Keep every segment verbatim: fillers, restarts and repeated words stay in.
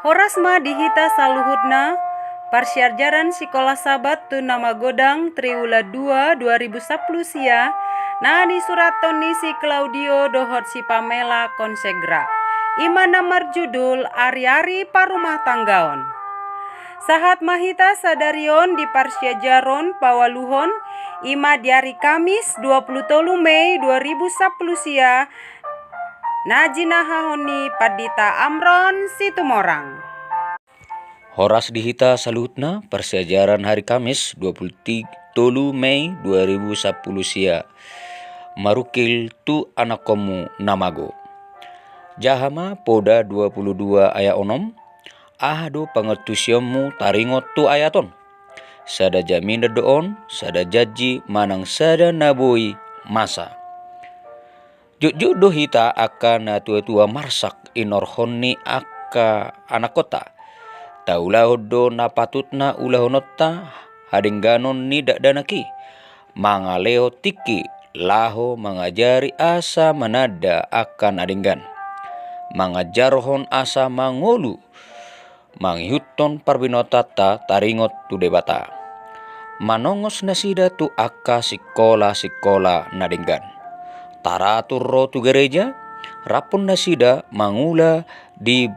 Horas ma di hita saluhutna. Parsiajaran Sikola Sabat tu na magodang, triwulan dua dua ribu sampulu sia, na nisurathon ni si Claudio dohot si Pamela Konsegra, i ma na marjudul Ari-ari Parumahtanggaon. Sahat ma hita sadari on di parsiajaran paualuhon, i ma di ari Kamis dua pulu tolu Mei dua ribu sampulu sia, na jinahahon ni Pandita Amron Situmorang. Horas di hita saluhutna. Parsiajaran hari Kamis dua pulu tolu Mei dua ribu sampulu sia, marungkil tu anakkonmu na mago. Jaha ma Poda dua pulu dua ayat onom. Aha do pangantusionmu taringot tu ayat on? Sada jaminan do on, sada janji manang sada na boi masa. Jotjot do hita angka natuatua marsak inorhon ni angka anakkonta. Taulahon do na patutna ulahononta hadengganon ni dakdanak i, mangalehon tingki laho mangajari asa mananda angka na denggan, mangajarhon asa mangolu, mangihuthon parbinotoanta taringot tu Debata, manongos nasida tu angka sikolasikola na denggan. Taratur ro tu gareja, raphon nasida mangula di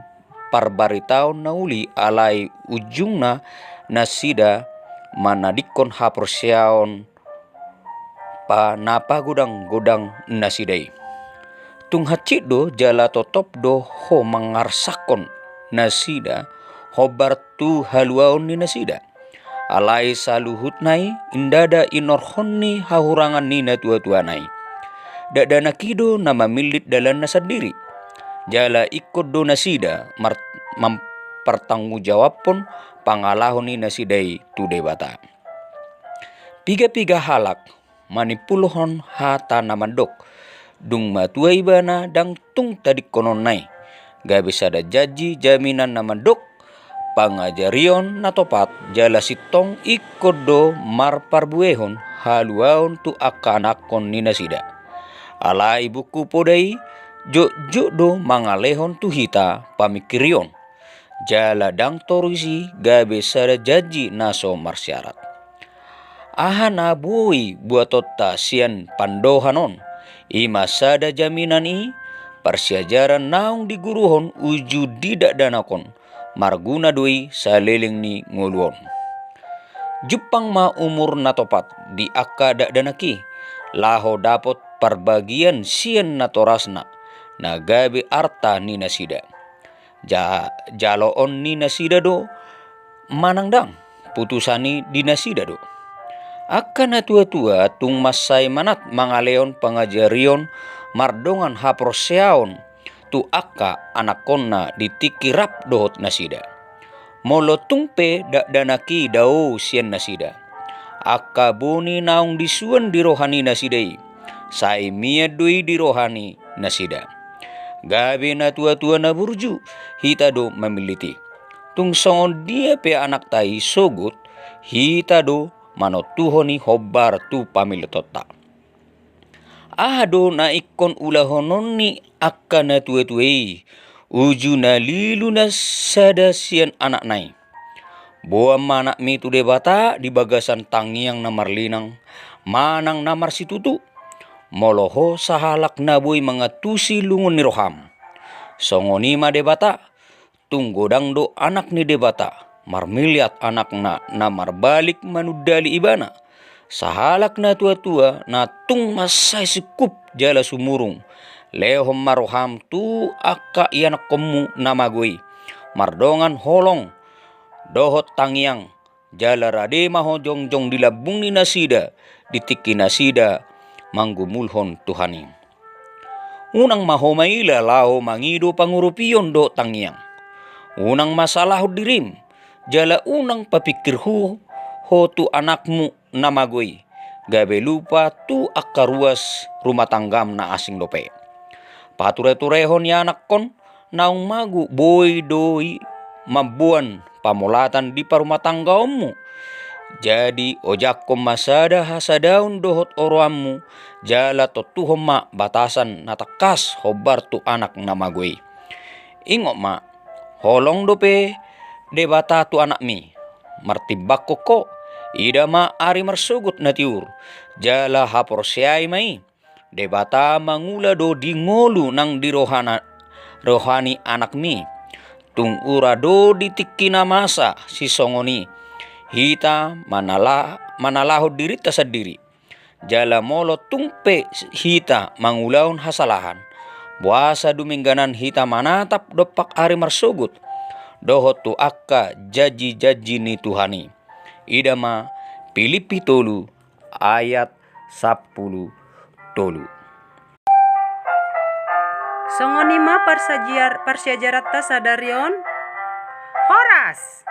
parbaritaon na uli, alai ujungna nasida manadingkon haporseaon pa na pagodanggodang nasida i. Tung hansit do jala totop do ho mangarsakhon nasida hombar tu haluaon ni nasida. Alai saluhutna i ndada inorhon ni hahurangan ni natuatuana i. Dakdanak i do na mamillit dalanna sandiri. Jala ingkon do nasida mar-, mampartanggungjawabhon pangalaho ni nasida i tu Debata. Pigapiga halak manimpulhon hata na mandok, dung matua ibana ndang tung tadingkononna i. Gabe sada janji jaminan na mandok, pangajarion na topat jala sintong ingkon do marparbuehon haluaon tu angka anakkon ni nasida. Alai buku Poda i jotjot do mangalehon tu hita pamingkirion, jala ndang torus i gabe sada janji na so marsyarat. Aha na boi buatonta sian pandohan on? I ma sada jaminan i, parsiajaran naung diguruhon uju di dakdanak on, marguna do i saleleng ni ngolu on. Jumpang ma umur na topat di angka dakdanak i, laho dapot parbagian sian natorasna, na gabe arta ni nasida. Ja-, jaloon ni nasida do manang ndang, putusan i di nasida do. Angka natuatua tung mansai manat mangalehon pangajarion mardongan haporseaon tu angka anakkonna di tingki rap dohot nasida. Molo tung pe dakdanak i dao sian nasida, angka boni naung disuan di roha ni nasida i, sai mian do i di roha ni nasida. Gabe natuatua na burju hita do mamillit i. Tung songon dia pe anakta i sogot, hita do manontuhon i hombar tu pamillitonta. Aha do na ingkon ulahonon ni angka natuatua i uju na lilu na sada sian anakna i? Boan ma anakmi tu Debata di bagasan tangiang na marlinang manang na marsitutu, molo ho sahalak na boi mangantusi lungun ni roham. Songon i ma Debata, tung godang do anak ni Debata, marmiliat anakna na marbalik manundali ibana. Sahalak natuatua na tung mansai singkup jala sumurung, lehon ma roham tu angka ianakkonmu na mago i, mardongan holong dohot tangiang, jala rade ma ho jongjong di lambung ni nasida, di tingki nasida manggumulhon Tuhan i. Unang ma ho maila laho mangido pangurupion dohot tangiang. Unang ma salahon dirim, jala unang papingkir ho, ho tu anakmu na mago i, gabe lupa tu angka ruas rumah tanggam na asing dope. Patureturehon ianakkon naung mago boi do i mamboan pamolatan di parumah tanggaonmu. Jadi ojakhon ma sada hasadaon dohot oroanmu, jala tontuhon ma batasan na tangkas hombar tu anak na mago i. Ingot ma, Holong dope Debata tu anakmi. Martimbangkon ho, ida ma ari marsogot na tiur, jala haporseai ma i. Debata mangula do di ngolu nang di rohana, roha ni anakmi. Tung ura do di tingki na masa sisongon i hita manala-, manalahon dirinta sandiri. Jala molo tung pe hita mangulahon hasalahan, boasa dumengganan hita manatap dompak ari marsogot dohot tu angka janji-janji ni Tuhan i. Ida ma Pilippi tolu ayat sampulu tolu. Songon i ma parsajiar-, parsiajaranta sadari on. Horas!